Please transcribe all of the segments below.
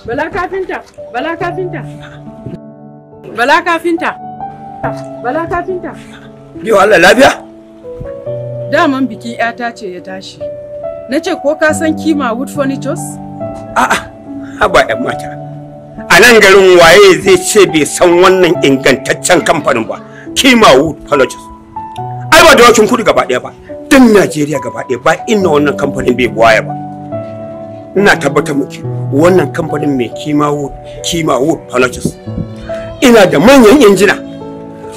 Bala kafinta, Bala kafinta. Bala kafinta. Bala kafinta. Biyo Allah lafiya? Daman bikin ƴata ce ya tashi. Na ce ko ka san Kima Wood Furnitures? A'a, haba ƴan mata. A nan garin waye zai ce bai san wannan ingantaccen kamfanin ba, Kima Wood Furnitures. Ai ba Dawakin Kudu gaba ɗaya ba, duk Najeriya gaba ɗaya ba inda wannan kamfanin bai buwaya ba. Ina tabbatar miki wannan kamfanin mai Kima Wood Furnitures. Ina da manyan injina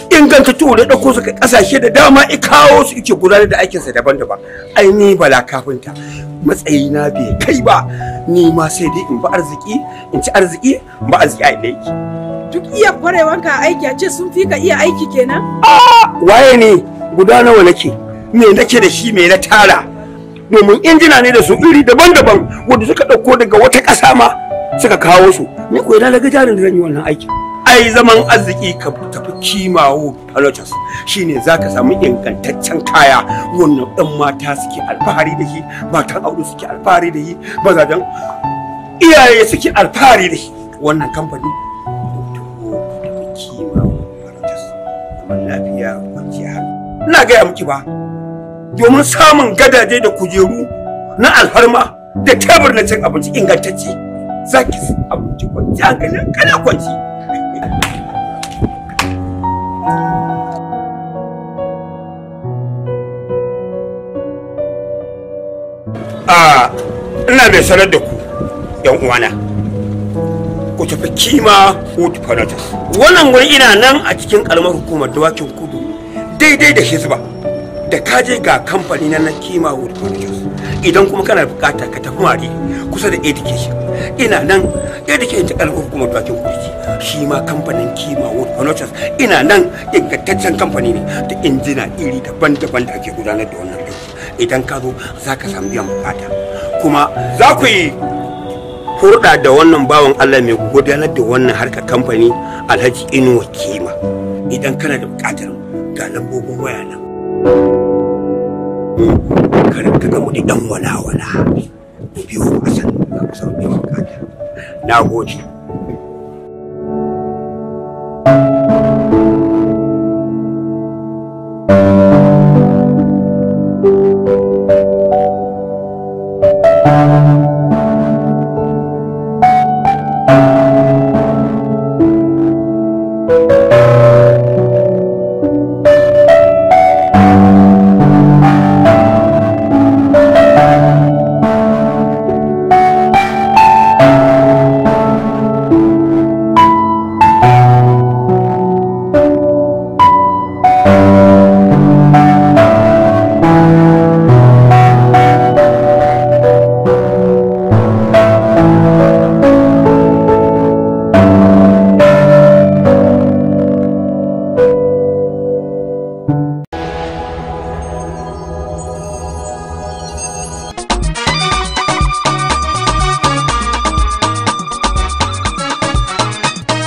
ingantattu da ɗauko su ƙasashe da dama i kawo su ike gudanar da aikinsa daban-daban. Ai ni Bala kafinta matsayina bai kai ba, ni ma sai dai in ba arziki, in ci arziki, in ba arziki a inda yake. Duk iya kwarewanka a aiki a ce sun fi ka iya aiki kenan? Waye ne guda nawa nake, me nake da shi, me na tara? Domin injina ne da su iri daban-daban wanda suka ɗauko daga wata ƙasa ma suka kawo su. Ni ko ina daga jarin da zan yi wannan aikin. Ai zaman arziki ka tafi Kima Wood Furnitures shine zaka samu ingantaccen kaya wannan ɗan mata suke alfahari da shi, matan aure suke alfahari da shi, mazajen iyaye suke alfahari da shi. Wannan kamfani tafi Kima Wood Furnitures. Zaman lafiya, kwanciya hankali. Ina gaya miki ba, domin samun gadaje da kujeru na alfarma da tebur na cin abinci ingantacce, zaki abinci kwanciya hankali kana kwanci. Ina mai sanar da ku yan uwana, ku tafi Kima Wood Furnitures. Wannan wuri ina nan a cikin karamar hukumar Dawakin Kudu, daidai da Hizba. Da ka je ga kamfani na Kima Wood Furnitures. Idan kuma kana bukata ka tafi Mari kusa da Education, ina nan Education ta karamar hukumar Dawakin Kudu ce. Shi ma kamfanin Kima Wood Furnitures ina nan ingantaccen kamfani ne da injina iri daban-daban da ake gudanar da wannan aiki. Idan ka zo za ka samu biyan bukata, kuma za ku yi hurɗa da wannan bawan Allah mai gudanar da wannan harkar kamfani, Alhaji Inuwa Kima. Idan kana da bukatar ga lambobin waya nan. Kar ka gamu da ɗan wala-wala, ku biyo a san za ku samu biyan bukata. Na gode.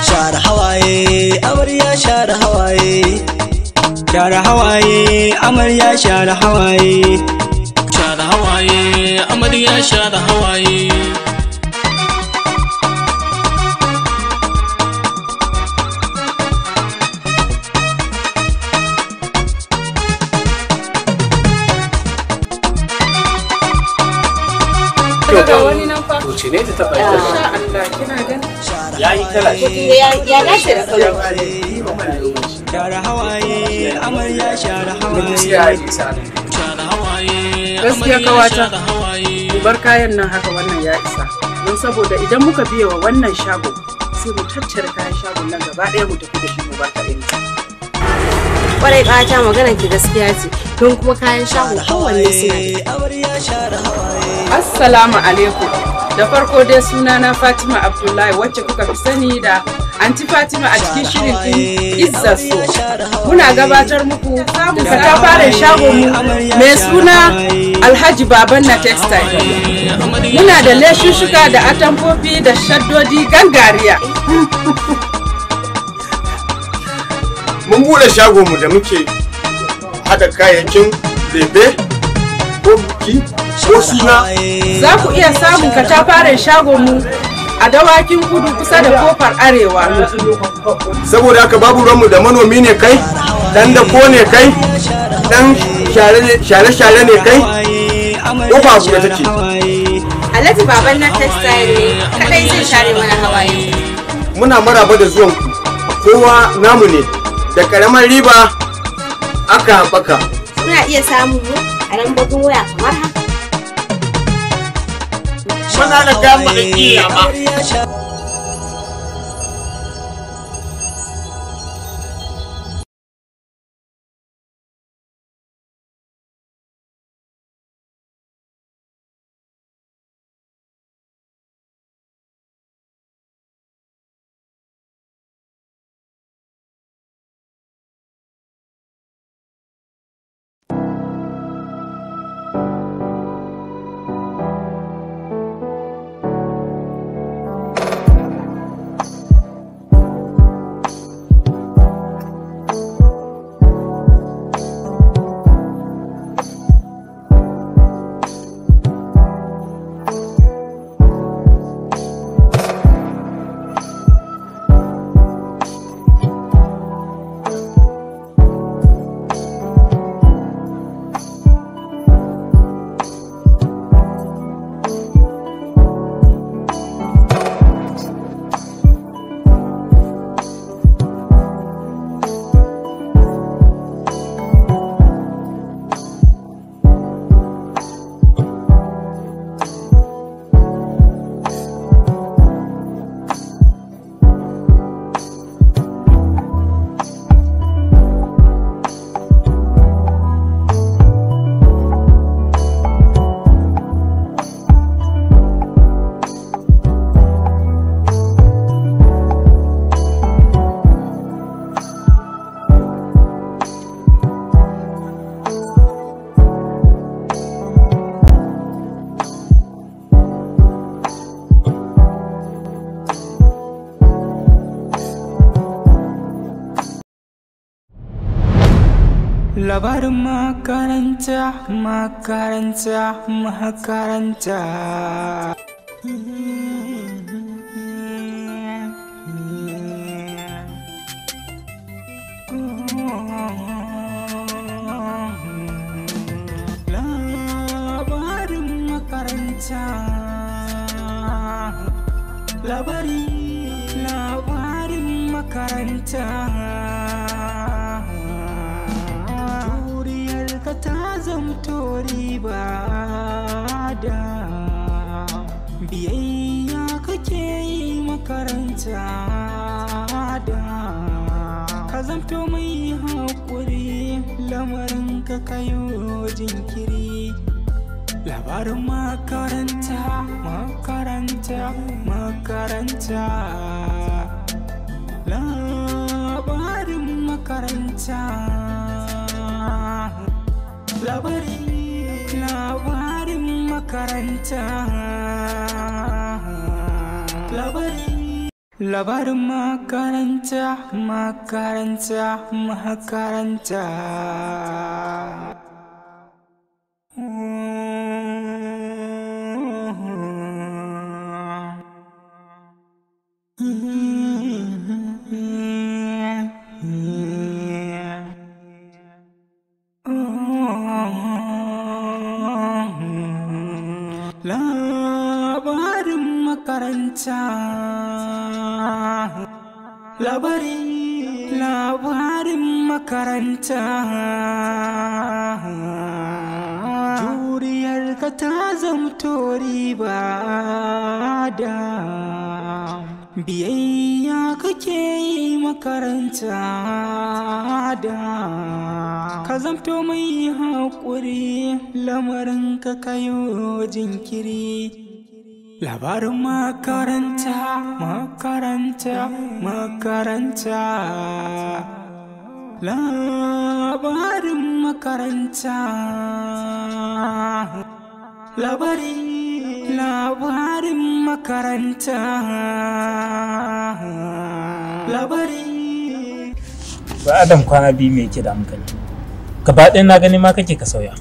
Share hawaye, amarya share hawaye. Share hawaye, amarya share hawaye. Share hawaye, amarya share hawaye. Daga wani nan fa. To ce ne ta taɓa ita. Masha Allah, kina gani? Ya yi kala shi. Ya dace da kalo. Share hawaye, amarya share Gaskiya hawaye. ya isa nan. Share hawaye, Gaskiya amarya kawata. share hawaye. Mu bar kayan nan haka, wannan ya isa. Don saboda idan muka biye wa wannan shago, sai mu tattara kayan shagon nan gaba ɗaya mu tafi da shi mu bar ta inda. Kwarai ƙawata, maganar ki gaskiya ce. Don kuma kayan shago kowanne suna da Amarya share hawaye. Assalamu alaikum. Da farko dai sunana Fatima Abdullahi wacce kuka fi sani da Anti Fatima a cikin shirin ɗin Izza So. Muna gabatar muku da katafaren shagonmu mai suna Alhaji Baban na Textile. Muna da leshushuka da atamfofi da shaddodi gangariya. Mun bude shagonmu da muke hada kayayyakin lefe ko biki ko suna. Za ku iya samun katafaren shagonmu a Dawakin Kudu kusa da Kofar Arewa. Saboda haka babu ruwanmu da manomi ne kai, dan dako ne kai, dan share-share ne kai, kofa buɗe take. Alhaji Baban na Textile ne kadai zai share mana hawaye. Muna maraba da zuwan ku, kowa namu ne, da karamar riba aka haɓaka. Kuna iya samun mu a lambobin waya kamar haka. Muna da kayan maɗaƙi amma. Labarin makaranta, makaranta, makaranta. Labarin makaranta. Labari, labarin makaranta. Ka ta zamto riba da biyayya kake yi makaranta da ka zamto mai haƙuri lamarin ka kayo jinkiri. Labarin makaranta, makaranta, makaranta. Labarin makaranta. Labari, labarin makaranta. Labari, labarin makaranta, makaranta, makaranta. Labarin makaranta. Labari, labarin makaranta. Juriyar ka ta zamto riba da biyayya kake yi makaranta da ka zamto mai haƙuri lamarin ka kayo jinkiri. Labarin makaranta, makaranta, makaranta. Labarin makaranta. Labari, labarin makaranta. Labari. Ba Adam kwana biyu me yake da hankali. Gaba ɗaya na gani ma kake ka sauya.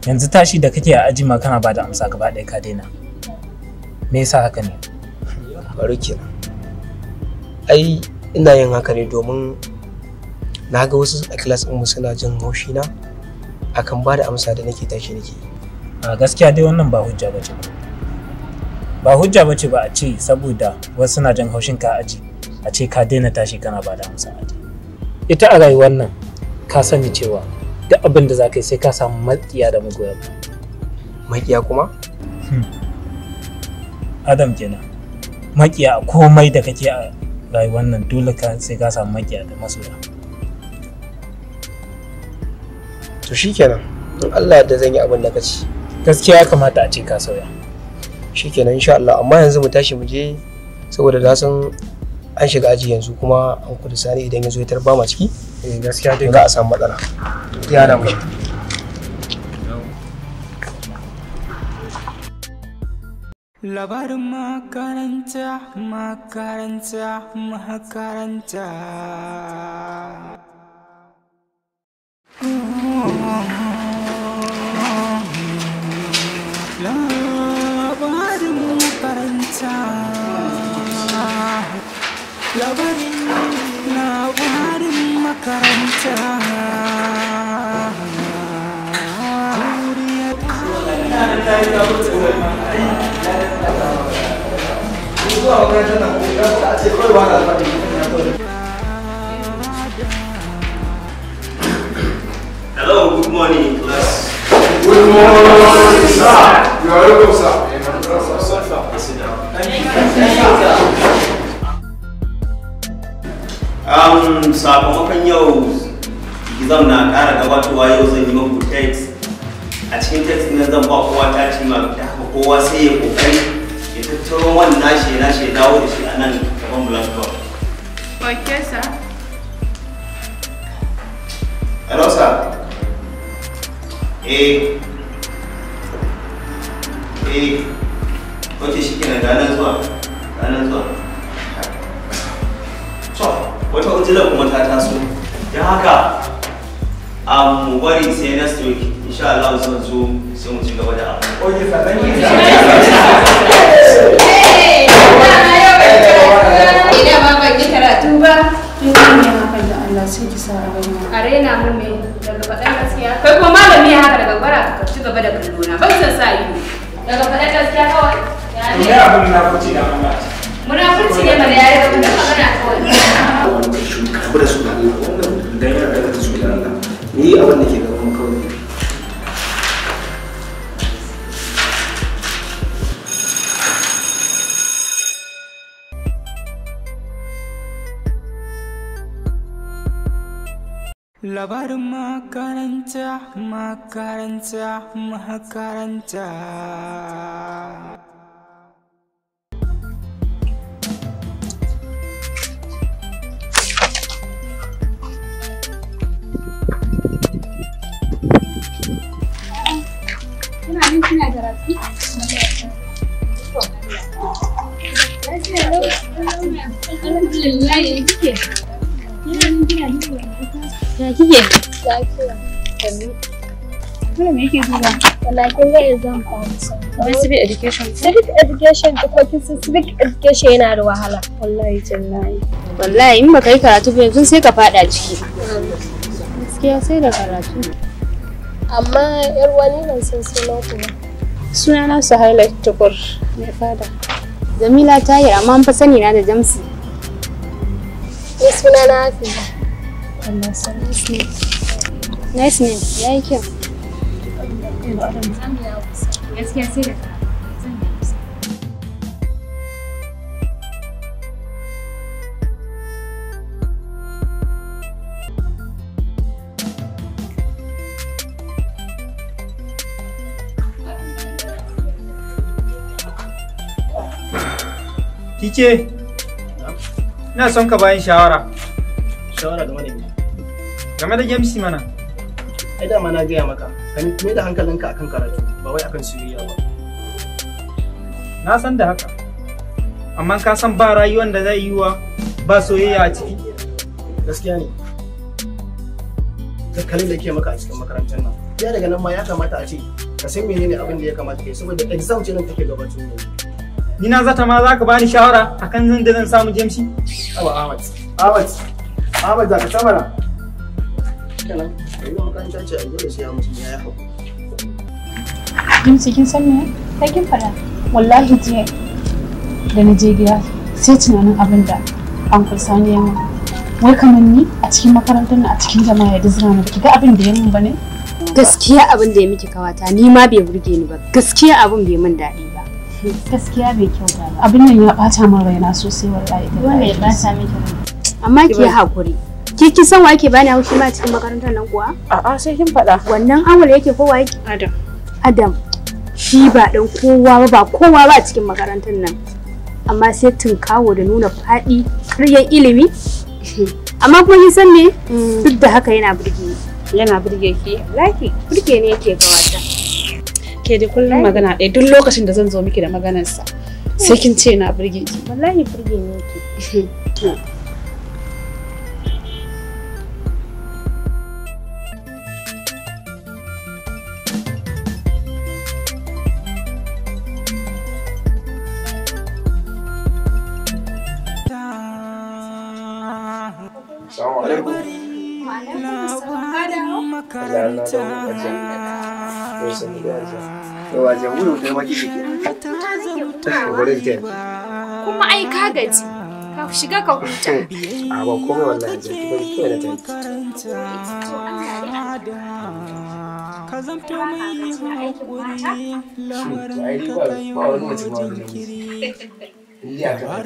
Yanzu tashi da kake a aji ma kana ba da amsa gaba ɗaya ka daina. Me yasa haka ne? Faru kenan. Ai ina yin haka ne domin na ga wasu a class ɗinmu suna jin haushi na akan ba da amsa da nake tashi nake. A gaskiya dai wannan ba hujja bace ba. Ba hujja bace ba a ce saboda wasu suna jin haushin ka aji a ce ka daina tashi kana ba da amsa aji. Ita a rayuwar nan ka sani cewa duk abin da za ka yi sai ka samu maƙiya da magoya baya. Maƙiya kuma? Adam kenan. Maƙiya a komai da kake a rayuwar nan dole ka sai ka samu maƙiya da masoya. To shikenan, in Allah yarda zan yi abin da kace. Gaskiya ya kamata a ce ka sauya. Shikenan insha Allah, amma yanzu mu tashi mu je saboda na san an shiga aji yanzu kuma an kudu sani idan ya zo ya tarba ma ciki. Eh gaskiya dai za a samu matsala. Ya na mu. Labarin makaranta, makaranta, makaranta. Labarin makaranta. Labarin, labarin makaranta. Hello, good morning, class. Good morning, sir. You are welcome, sir. Sit down. Sakamakon yau exam na ƙara gabatowa yau zan yi maku text. A cikin text na zan ba kowa ta ci ma da haka kowa sai ya kokari ya tattaro wannan nashi nashi ya dawo da shi a nan gaban blackboard. Okay, sir. Hello, sir. Eh. Eh. Okay, shikenan ga nan zuwa. Ga nan zuwa. To, wata ujila kuma ta taso. Don haka mu bari sai next week insha Allah zan zo sai mu ci gaba da abu. Okay, sir. Thank you, sir. Ina ma ban yi karatu ba. Kin san me hakan da Allah sai ki sa a raina. A raina mun me daga faɗan gaskiya. Kai kuma malami ya haka daga bara ka ci gaba da kallona. Ban san sa ido. Daga faɗan gaskiya kawai. To me abin munafurci da Allah? Munafurci ne mana ya riga mun magana kawai. Wannan shi ka rabu da su da Allah, wannan dan yana aikata su da Allah. Ni abin da ke gaban mu kawai. Labarin makaranta, makaranta, makaranta. Kina nan kina karatu? Alhamdulillah, ya kike? Kina nan kina duba. Ya kike? Lafiya. Sannu. Wannan me yake duba? Wallahi kin ga exam fa kusa. Kamar civic education. Civic education ko kin san civic education yana da wahala. Wallahi tallahi. Wallahi in baka yi karatu ba yanzu sai ka fada ciki. Gaskiya sai da karatu. Amma yar wani ban san sunan ku ba. Sunana Suhaila Tukur mai fada. Jamila Tahir amma an fa sani na da Jamsi. Ni sunana Hafiza. Allah sarki. Nice name. Yayi kyau. Gaskiya sai da karatu. Kike, ina son ka bayan shawara. Shawara game da me? Game da Jamsi mana. Ai dama na gaya maka, ka mai da hankalinka akan karatu, ba wai akan soyayya ba. Na san da haka. Amma ka san ba rayuwar da zai yi wa ba soyayya a ciki. Gaskiya ne. Tattalin da ke maka a cikin makarantar nan. Ya daga nan ma ya kamata a ce ka san menene abin da ya kamata kai saboda exam ce nan take gabatar yanzu. Ni na zata ma za ka bani shawara akan zan da zan samu Jamsi. Aba Ahmad. Ahmad. Ahmad za ka samara. Kenan, rayuwar makaranta ce a dole sai ya mutum ya yi haƙuri. Jimsi kin san me? Kai kin faɗa. Wallahi jiya da na je gida sai tunanin abin da Uncle Sani ya min. Wai kamar ni a cikin makarantar nan a cikin jama'a ya dizira ni ki ga abin da ya min bane? Gaskiya abin da ya miki kawata ni ma bai burge ni ba. Gaskiya abin bai min daɗi ba. Gaskiya bai kyauta ba. Abin nan ya ɓata min raina sosai wallahi. Dole ya ɓata miki rai. Amma ki yi haƙuri. Ki kin san wa yake bani haushi ma a cikin makarantar nan kuwa? A'a sai kin faɗa. Wannan awal yake ko wa yake? Adam. Adam. Shi ba ɗan kowa ba kowa ba a cikin makarantar nan. Amma sai tunkawo da nuna faɗi karyar ilimi. Amma kuma kin san me? Duk da haka yana burge ni. Yana burge ki? Laki, burge ni yake gawata. Ke dai kullum magana ɗaya duk lokacin da zan zo miki da maganarsa sai kin ce na burge ki. Wallahi burge ni yake. Assalamu alaikum. Kuma ai ka gaji, ka shiga ka huta. A ba komai wallahi zai ki bari kawai na tafi. Ai ni ba ba wani mutum ba wani namiji. Ni a kan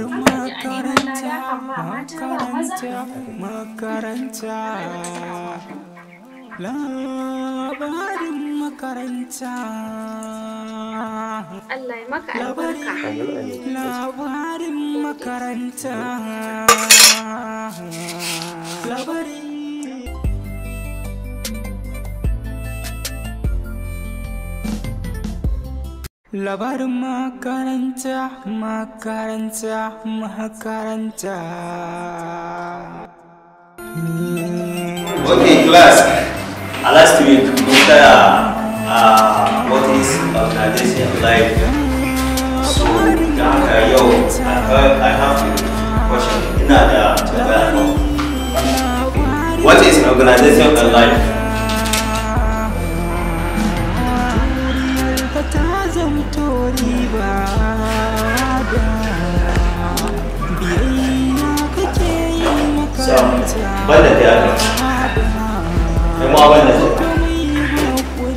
Makaranta, labarin makaranta. Allah ya maka albarka. Labarin makaranta. Labarin. Labarin makaranta, makaranta, makaranta. Okay, class. Last week, we what is organization like? So, yau, I have a question. Ina da tambaya. What is organization life? So, banda ta yaka. Ma banda ta.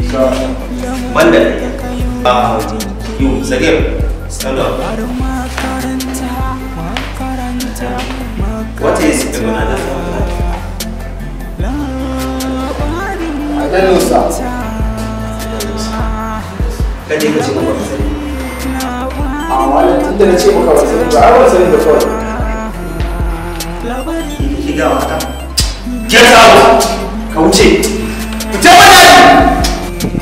So, banda ta. You, Sagir, stand up. What is organization life? I don't know, sir. Kaje ka ce ba ka sani. A wannan tun da na ce maka ban sani ba, ai ban sani ba kawai. Ni kike ga wata? Get out! Ka wuce. Fita wajen!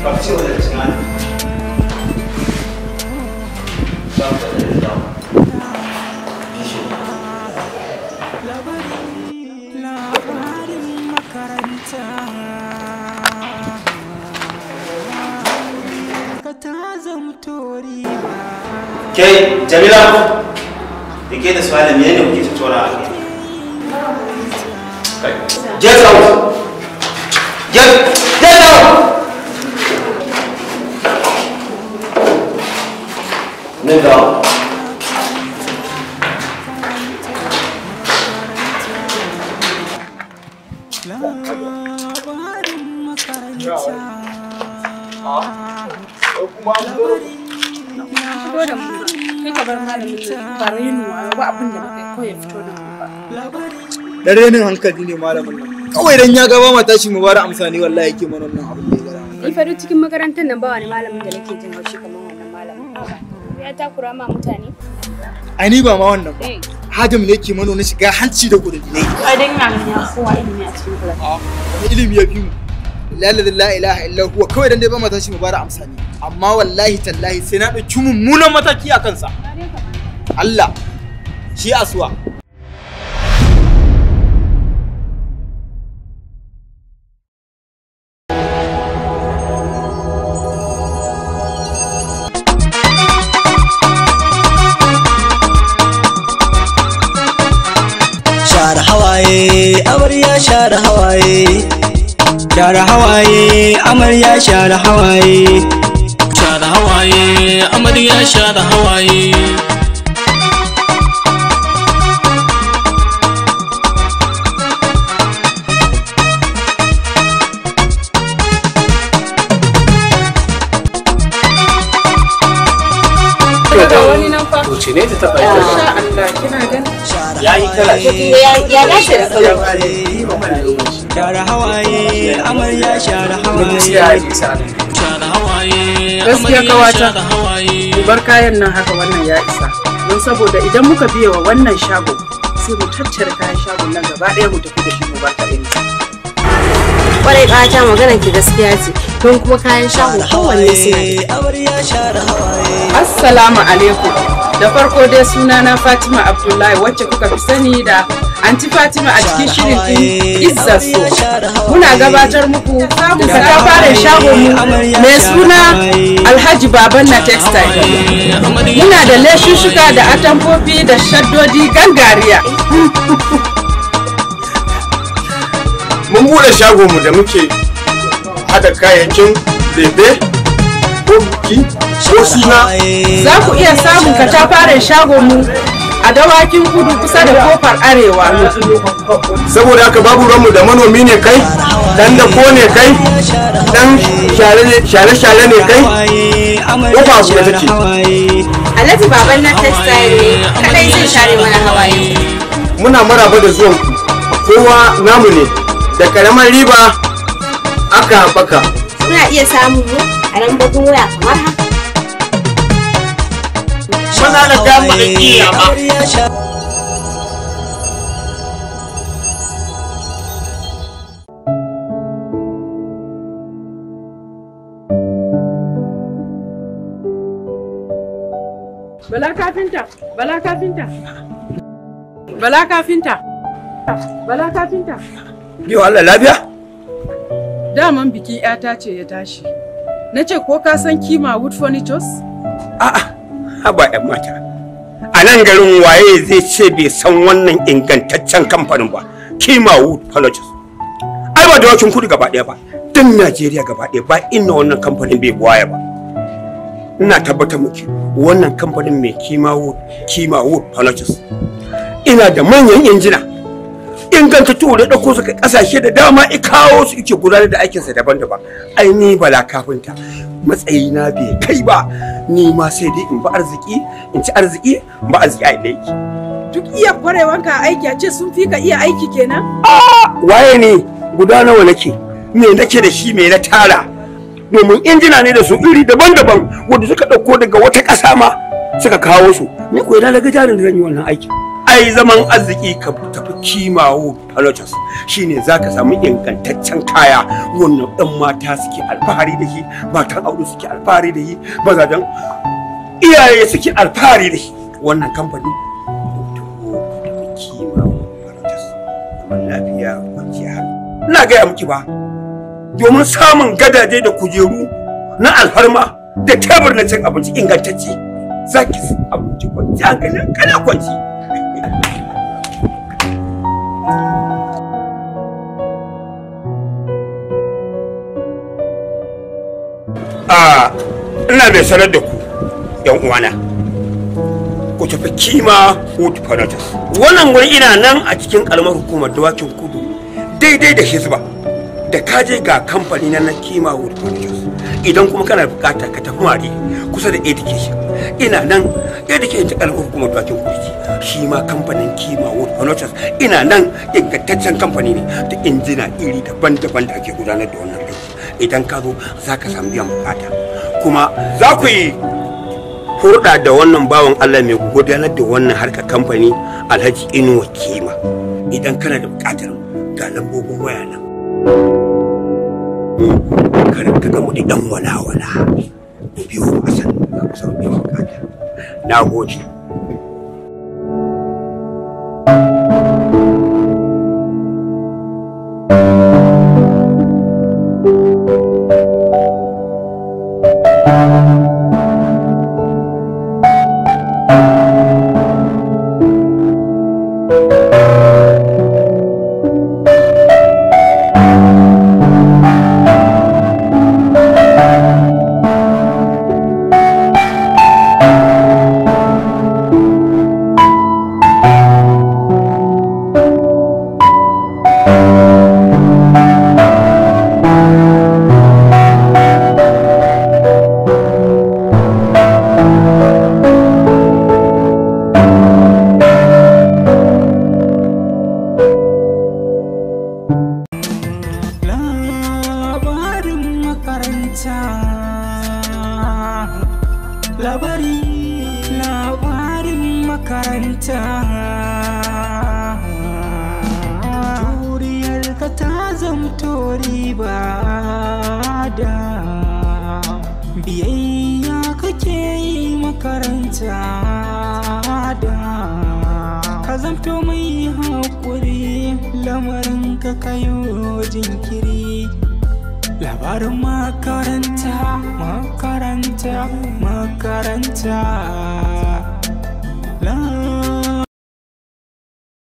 Ka fice wajen cikin aji. Ba ka da dama. Bisho. Labarin makaranta. Ke Jamila, da ke da Suhaila menene kuke tattauna a kai? Get out! Get out! Kneel down. Fito da mu ba. Kai ka bar malamin nan ba rainu ba abin da muka yi kawai ya fito da mu ba. Da renin hankali ne malamin nan. Kawai dan ya ga ba ma tashi mu bara amsa ne wallahi yake mana wannan abin da ya gara. Ni fa duk cikin makarantar nan ba wani malamin da nake jin haushi kamar wannan malamin. Ya takura ma mutane. Ai ni ba ma wannan ba. Hadim ne ke mana wani shiga hanci da kudin ne. Ai dan ina ganin ya kowa ilimi a cikin kula. Wani ilimi ya fi mu. La ilaha illa huwa kawai dan dai ba ma tashi mu bara amsa ne. Amma wallahi tallahi sai na ɗauki mummunan mataki a kansa. Allah shi asuwa. Amarya share hawaye. Share hawaye, amarya share hawaye. Share hawaye, amarya share hawaye. To ce ne ta taɓa yi. Masha Allah, kina gani? Ya yi kala. Ya dace da kala. Share hawaye, amarya share hawaye. Gaskiya kawata, mu bar kayan nan haka, wannan ya isa. Don saboda idan muka biye wa wannan shago, sai mu tattara kayan shagon nan gaba ɗaya mu tafi da shi mu bar ta ɗin. Kwarai ƙawata, maganar ki gaskiya ce, don kuma kayan shago kowanne suna da. Assalamu alaikum. Da farko dai sunana Fatima Abdullahi, wacce kuka fi sani da Anti Fatima, a cikin shirin ɗin Izza So. Muna gabatar muku da katafaren shagon mu mai suna Alhaji Baban na Textile. Muna da leshushuka da atamfofi da shaddodi gangariya. Mun bude shagonmu da muke hada kayayyakin lebe ko buki ko suna. Za ku iya samun katafaren shagon mu a Dawakin Kudu, kusa da Kofar Arewa. Saboda haka babu ranmu da manomi ne kai, dan da ko ne kai, dan share-share ne kai, ko ba abu da take. Alhaji Baban na Textile ne kadai zai share mana hawaye. Muna maraba da zuwan ku, kowa namu ne, da karamar riba aka haɓaka. Kuna iya samun mu a lambobin waya kamar haka. Muna da gama da kiyama. Bala kafinta, Bala kafinta. Bala kafinta. Bala kafinta. Biyo Allah, lafiya? Daman biki 'yata ce ya tashi. Na ce ko ka san Kima Wood Furnitures? A'a, haba 'yan mata. A nan garin waye zai ce bai san wannan ingantaccen kamfanin ba, Kima Wood Furnitures. Ai ba Dawakin Kudu gaba ɗaya ba, duk Najeriya gaba ɗaya ba inda wannan kamfanin bai buwaya ba. Ina tabbatar miki wannan kamfanin mai Kima Wood Furnitures. Ina da manyan injina ingantattu da ɗauko su ƙasashe da dama, i kawo su, ike gudanar da aikinsa daban-daban. Ai ni Bala kafinta, matsayina bai kai ba, ni ma sai dai in ba arziki in ci arziki, in ba arziki a inda yake. Duk iya kwarewanka a aiki, a ce sun fi ka iya aiki kenan? Waye ne, guda nawa nake, me nake da shi, me na tara? Domin injina ne da su iri daban-daban wanda suka ɗauko daga wata ƙasa ma suka kawo su. Ni ko ina daga jarin da zan yi wannan aikin? Ai zaman arziki ka tafi Kima Wood Furnitures, shine zaka samu ingantaccen kaya wannan ɗan mata suke alfahari da shi, matan aure suke alfahari da shi, mazajen iyaye suke alfahari da shi. Wannan kamfani, to tafi Kima Wood Furnitures, zaman lafiya, kwanciya hankali. Ina gaya miki ba, domin samun gadaje da kujeru na alfarma da tebur na cin abinci ingantacce, zaki abinci kwanci hankali kana kwanci. A ina mai sanar da ku yan uwana, ku tafi Kima Wood Furnitures. Wannan wuri ina nan a cikin karamar hukumar Dawakin Kudu, daidai da Hizba. Da ka je ga kamfani na Kima Wood Furnitures. Idan kuma kana bukata, ka tafi Mari, kusa da Education. Ina nan Education ta karamar hukumar Dawakin Kudu ce. Shi ma kamfanin Kima Wood Furnitures ina nan, ingantaccen kamfani ne da injina iri daban-daban da ake gudanar da wannan aiki. Idan ka zo za ka samu biyan bukata, kuma za ku yi hurɗa da wannan bawan Allah mai gudanar da wannan harkar kamfani, Alhaji Inuwa Kima. Idan kana da bukatar, ga lambobin waya nan. Kar ka gamu da ɗan wala-wala, ku biyo a san za ku samu biyan bukata. Na gode. Makaranta. Labari, labarin makaranta. Juriyar ka ta zamto riba da biyayya kake yi makaranta da ka zamto mai haƙuri, lamarin ka kayo jinkiri. Labarin makaranta, makaranta, makaranta.